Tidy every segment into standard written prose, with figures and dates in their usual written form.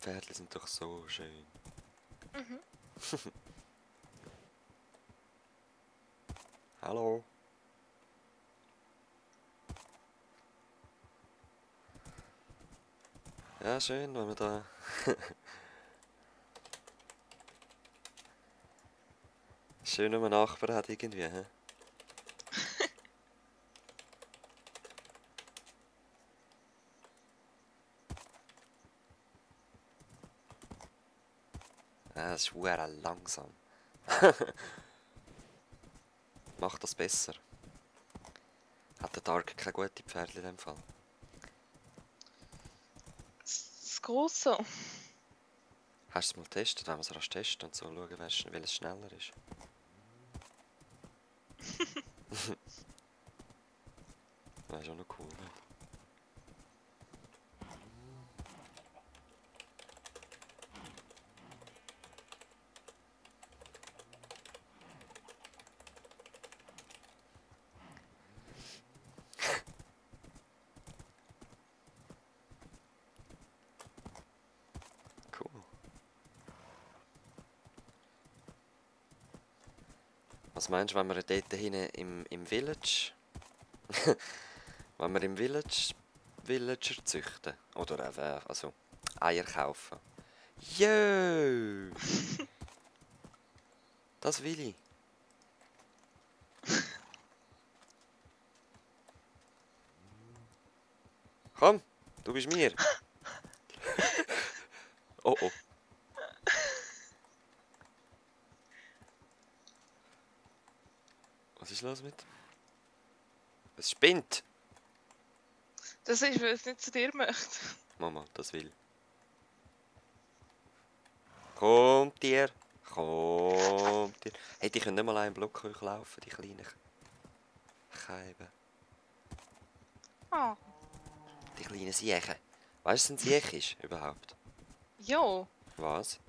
Pferdchen sind doch so schön. Mhm. Hallo. Ja, schön, wenn wir da... schön, wenn man Nachbarn hat irgendwie, hä? Ja, das ist verdammt langsam. Macht das besser. Hat der Dark keine gute Pferdchen in dem Fall? Es geht so. Hast du es mal getestet, wenn man es testen und so schauen, welches schneller ist? Das ist auch noch cool, ne? Cool. Was meinst du, wenn wir dort hinten im Village... wenn wir im Villager züchten? Oder eben, also Eier kaufen? Jö! Das will ich. Komm, du bist mir. Oh oh. Was ist los mit? Es spinnt! Das ist, weil es nicht zu dir möchte. Mama, das will. Kommt ihr! Kommt ihr! Hey, die können nicht mal einen Block hochlaufen, die kleinen Scheiben. Ah. Die kleinen Siechen. Weißt du, was ein Siech ist überhaupt? Jo. Was?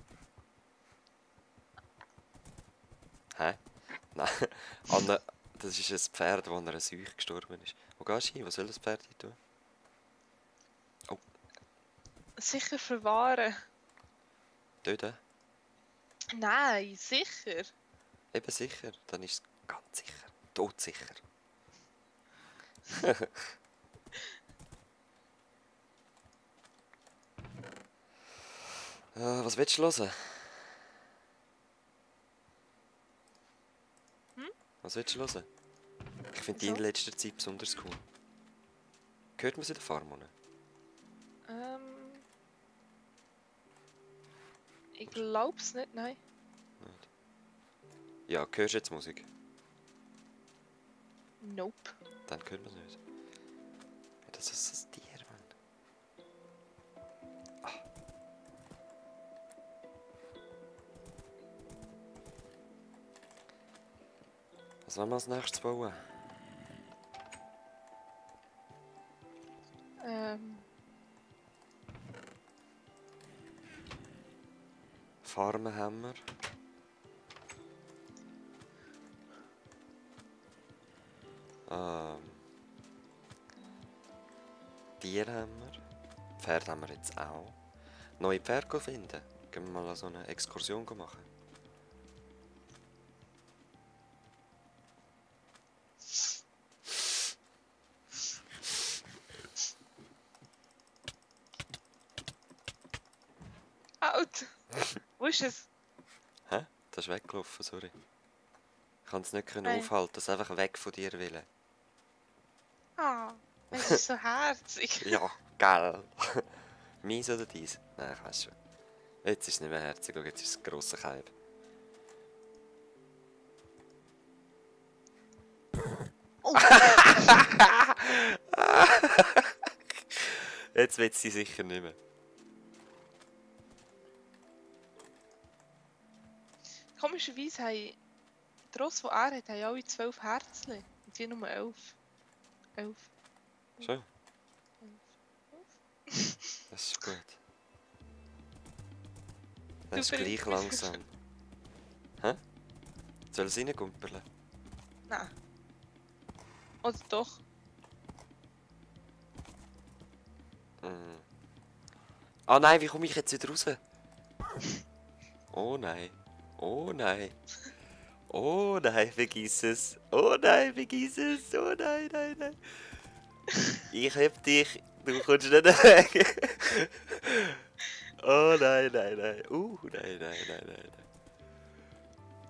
Hä? Nein. Anne, das ist ein Pferd, das an einer Seuche gestorben ist. Wo gehst du hin? Was soll das Pferd hin tun? Oh, Sicher verwahren. dort? Nein, sicher. Eben sicher. Dann ist es ganz sicher. Todsicher. Was willst du hören? Hm? Was willst du hören? Ich finde die Wieso? in letzter Zeit besonders cool. Hört man sie in der Farmone? Ich glaub's nicht, nein. Nicht. Ja, hörst du jetzt Musik? Nope. Dann hört man es nicht. Ja, das ist ein Tier, Mann. Ah. Was wollen wir als nächstes bauen? Farmen haben wir. Tiere haben wir. Pferd haben wir jetzt auch. Neue Pferde finden. Gehen wir mal so eine Exkursion machen. Out! Wo ist es? Hä? Das ist weggelaufen, sorry. Ich kann es nicht Nein. aufhalten, das einfach weg von dir will. Ah, es ist so herzig. Ja, geil. Meins oder dies? Nein, ich weiß schon. Jetzt ist es nicht mehr herzig, jetzt ist es ein grosser Kalb. Oh. Jetzt wird sie sicher nicht mehr. Komischerweise haben die Ross, die er hat, haben alle 12 Herzchen. Und die nur 11. 11. Schon? 11. Das ist gut. Das ist gleich langsam. Hä? Soll es reingumperlen? Nein. Oder doch? Ah nein, wie komme ich jetzt wieder raus? Oh nein. Oh nein. Oh nein, vergiss es. Oh nein, vergiss es. Oh nein, nein, nein. Ich hab dich. Du kommst nicht weg. Oh nein, nein, nein. Nein, nein, nein, nein.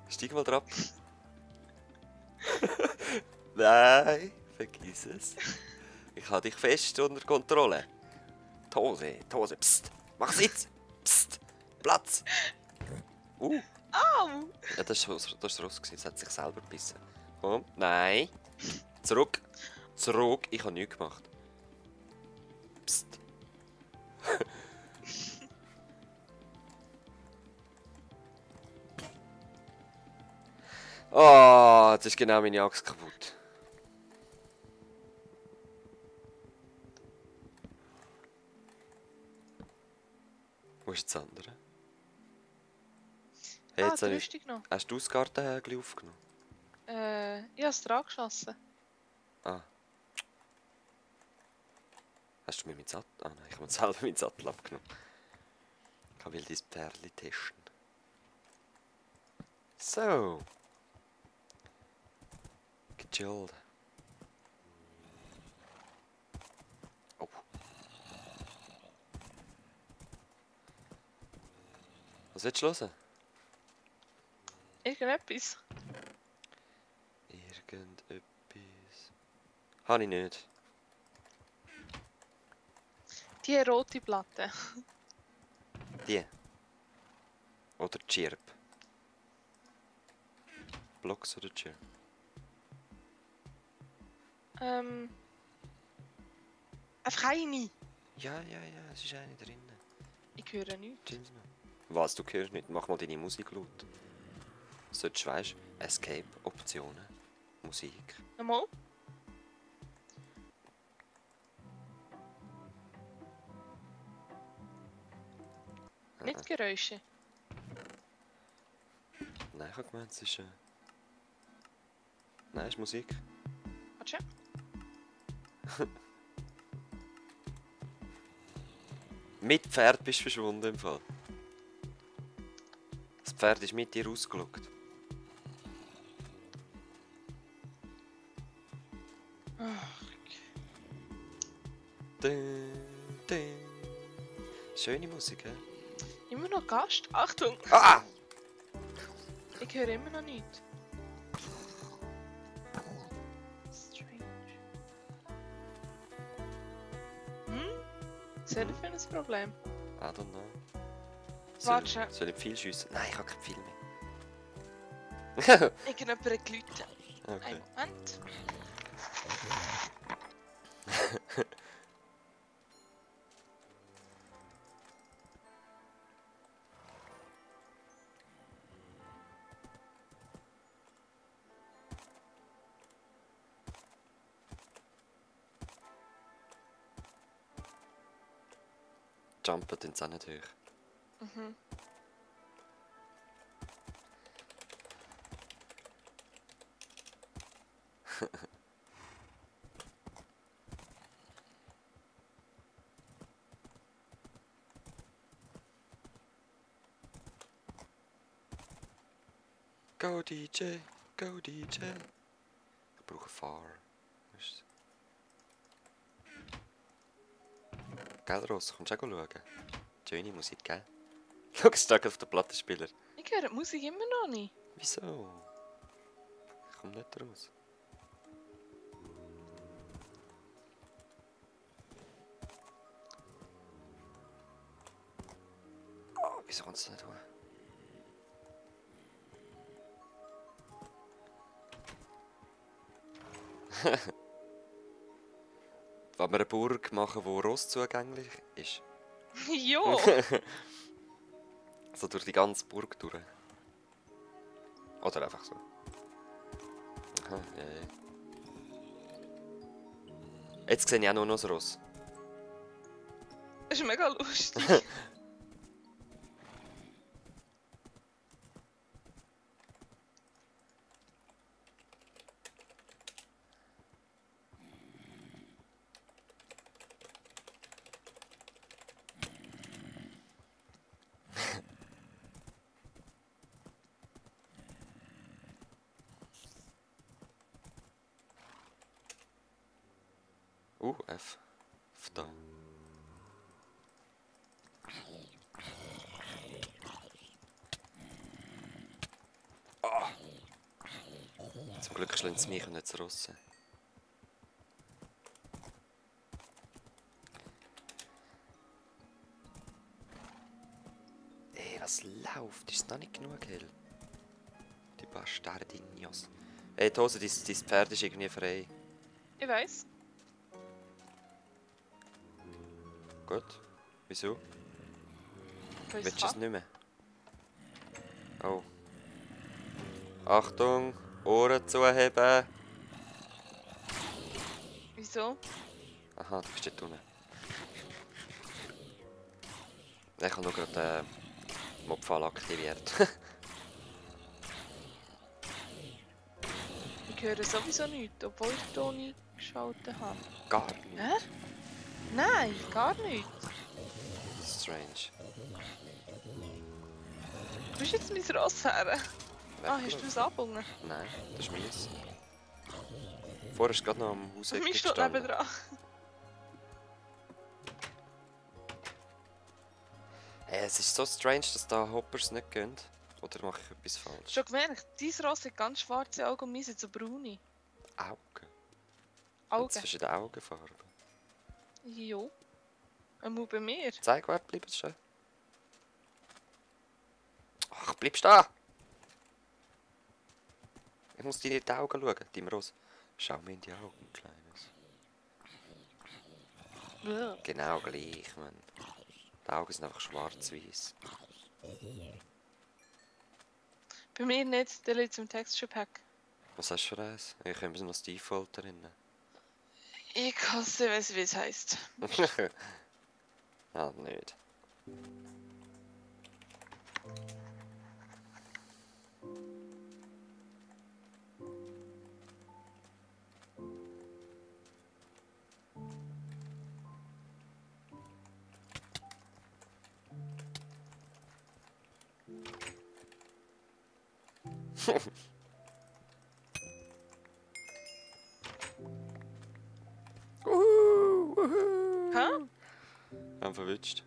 Steig mal drauf. Nein, vergiss es. Ich habe dich fest unter Kontrolle. Die Hose, psst. Mach Sitz. Psst. Platz. Au! Ja, das war das Ross. Es hat sich selber gebissen. Komm. Nein. Zurück. Zurück. Ich habe nichts gemacht. Psst. Oh, jetzt ist genau meine Axt kaputt. Wo ist das andere? Hey, jetzt Die habe ich... Rüstung noch. Hast du das Gartenhägel aufgenommen? Ich habe es dran geschossen. Ah. Hast du mir meinen Sattel... Ah nein, ich habe mir selber meinen Sattel abgenommen. Ich will dein Pferdli testen. So. Gechillt. Oh. Was willst du hören? Irgendetwas. Irgendetwas. Habe ich nicht. Die rote Platte. Die. Oder Chirp. Blocks oder Chirp? Einfach eine. Ja, es ist eine drin. Ich höre nichts. Was, du hörst nicht? Mach mal deine Musik laut. Solltest du, weißt, Escape, Optionen, Musik. Nochmal? Nicht Geräusche. Nein, ich habe gemeint, es ist... Nein, es ist Musik. Warte. Mit Pferd bist du verschwunden im Fall. Das Pferd ist mit dir rausgelockt. Schöne Musik, hä? Immer noch Gast? Achtung! Ah! Ich höre immer noch nichts. Strange. Was ist das für ein Problem? I don't know. Warte. Soll ich viel schiessen? Nein, ich habe keinen Film mehr. Irgendjemand hat geläutet. Okay. Einen Moment. Jumpen tun sie auch nicht hoch. Mhm. Go DJ, go DJ. Ich brauche Far. Gell, Ross, kommst du auch schauen? Schöne Musik, gell? Schau, es steht auf den Plattenspieler. Ich höre die Musik immer noch nicht. Wieso? Ich komme nicht raus. Oh, wieso kannst du das nicht tun? Wollen wir eine Burg machen, die Ross zugänglich ist? Jo! So durch die ganze Burg durch. Oder einfach so. Aha, ja. Jetzt sehe ich auch nur noch das Ross. Das ist mega lustig. F. F da. Ah. Zum Glück schlägt es mich und nicht das Rosse. Ey, was läuft? Ist es noch nicht genug hell? Die Bastardinhos. Ey, Tose, dein Pferd ist irgendwie frei. Ich weiss. Gut. Wieso? Weil es Willst du es kann. nicht mehr? Oh. Achtung! Ohren zuheben! Wieso? Aha, du bist dort unten. Ich habe nur gerade den Mobfall aktiviert. Ich höre sowieso nichts, obwohl ich den Ton eingeschaltet habe. Gar nicht. Hä? Nein, gar nicht. Strange. Wo ist jetzt mein Ross her? Ah, hast du es abgebunden? Nein, das ist meins. Vorher ist gerade noch am Haus Mein steht gestanden. nebendran. Hey, es ist so strange, dass da Hoppers nicht gehen. Oder mache ich etwas falsch? Schon gemerkt, dein Ross hat ganz schwarze Augen und meins hat so braune Augen. Jetzt Augen. verschiedene Augenfarben. Jo. Einmal bei mir. Zeig, wer bleibt stehen. Ach, bleib stehen! Ich muss dir in die Augen schauen, deinem Ross. Schau mir in die Augen, Kleines. Bäh. Genau gleich, Mann. Die Augen sind einfach schwarz-weiß. Bei mir nicht, der liegt im Texture Pack. Was hast du für eins? Ich habe noch das Default drin. Ich hasse, weiss wie es heisst. Ah, nicht. Hä? Haben verwünscht.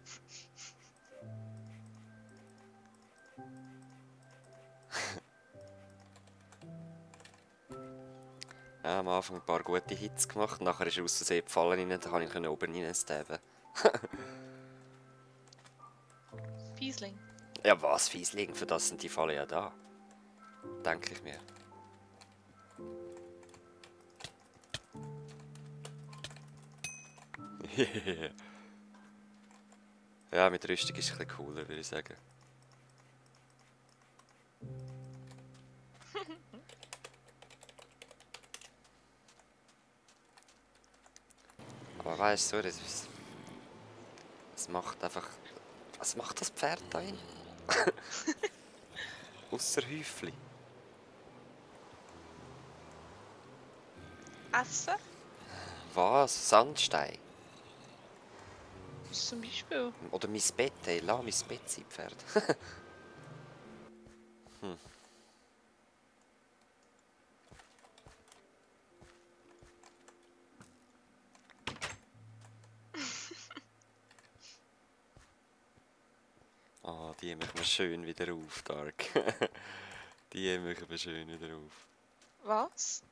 Ja, am Anfang ein paar gute Hits gemacht, nachher ist er aus Versehen gefallen, dann kann ich oben reinstabben. Fiesling. Ja, was, Fiesling, für das sind die Fallen ja da. Denke ich mir. Ja, mit Rüstung ist es ein bisschen cooler, würde ich sagen. Aber weißt du, das macht einfach. Was macht das Pferd da hin? Ausser Häufli. Essen? Was? Sandstein? Zum Beispiel. Oder mein Bett, ey. Lass mein Bett sein, Pferd. Ah, die machen wir schön wieder auf, Dark. Die machen wir schön wieder auf. Was?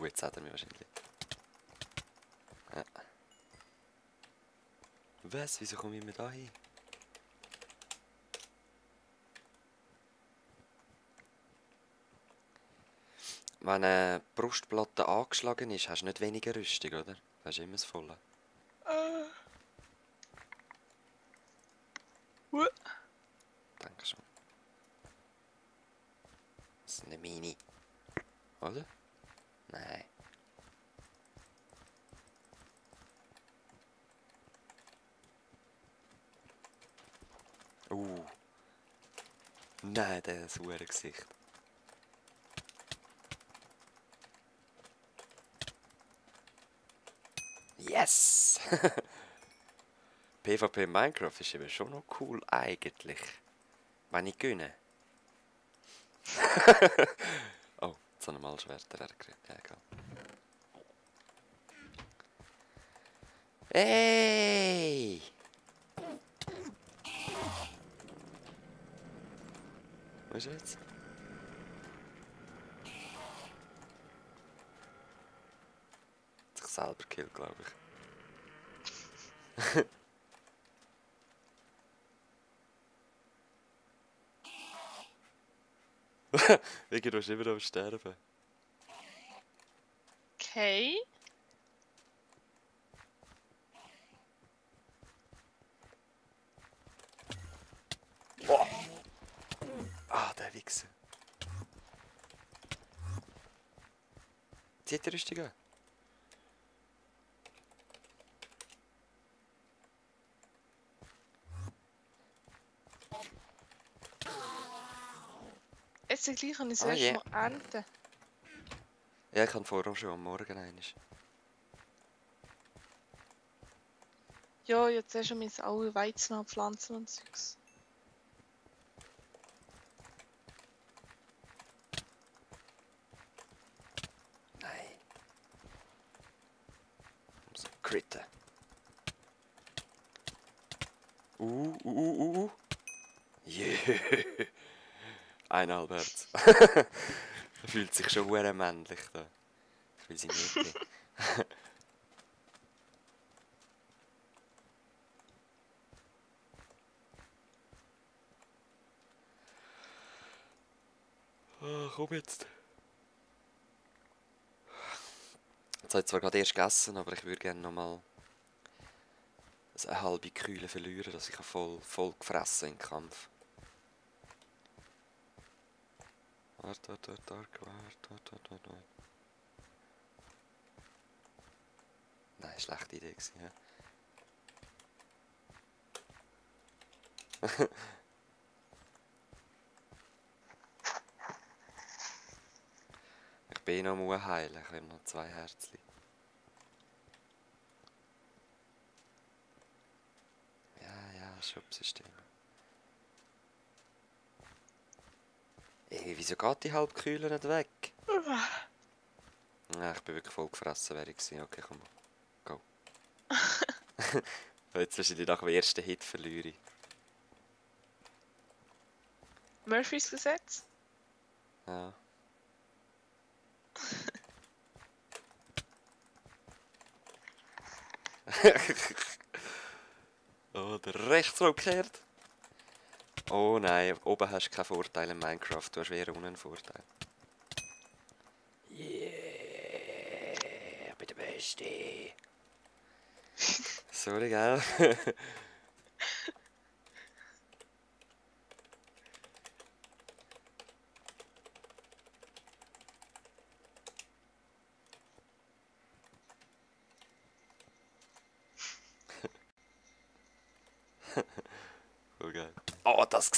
Jetzt hat er mich wahrscheinlich. Ja. Was? Wieso komme ich immer da hin? Wenn eine Brustplatte angeschlagen ist, hast du nicht weniger Rüstung, oder? Du hast immer das Volle. Denke schon. Das ist eine Mini. Oder? Nein. Nein, der hat ein Gesicht. Yes! PvP in Minecraft ist eben schon noch cool, eigentlich. Wenn ich gönne. Oh, so normal Schwerter hergekriegt. Ja, egal. Hey! Wo ist er jetzt? Hat sich selber gekillt, glaube ich. Wegen du bist immer am Sterben. Okay. Oh. Ah, der Wichser. Zieht die Rüstung an. Jetzt gleich kann ich es Ah, erst yeah. mal ernten. Ja, ich kann vorher schon am Morgen einmal. Ja, jetzt erst mal alle Weizen abpflanzen und Zeugs. Nein. So critten. Yeah. 1,5 Herz. Er fühlt sich schon sehr männlich da. Ich will sie nicht. Oh, komm jetzt. Jetzt habe ich zwar gerade erst gegessen, aber ich würde gerne nochmal eine halbe Kühle verlieren, dass ich voll gefressen im Kampf. Warte. Nein, schlechte Idee gewesen, ja. Ich bin noch am heilen, ich habe noch 2 Herzchen. Ja, Shop-System. Ey, wieso geht die Halbkühle nicht weg? Ja, ich bin wirklich voll gefressen, wäre ich gewesen. Okay, komm mal. Go. Jetzt wahrscheinlich nach dem ersten Hit verliere ich. Murphys Gesetz? Ja. Oh, der rechts umgekehrt. Oh nein, oben hast du keinen Vorteil in Minecraft, du hast eher einen Vorteil. Yeah, ich bin der Beste. Sorry, gell? Oh, geil. Oh, das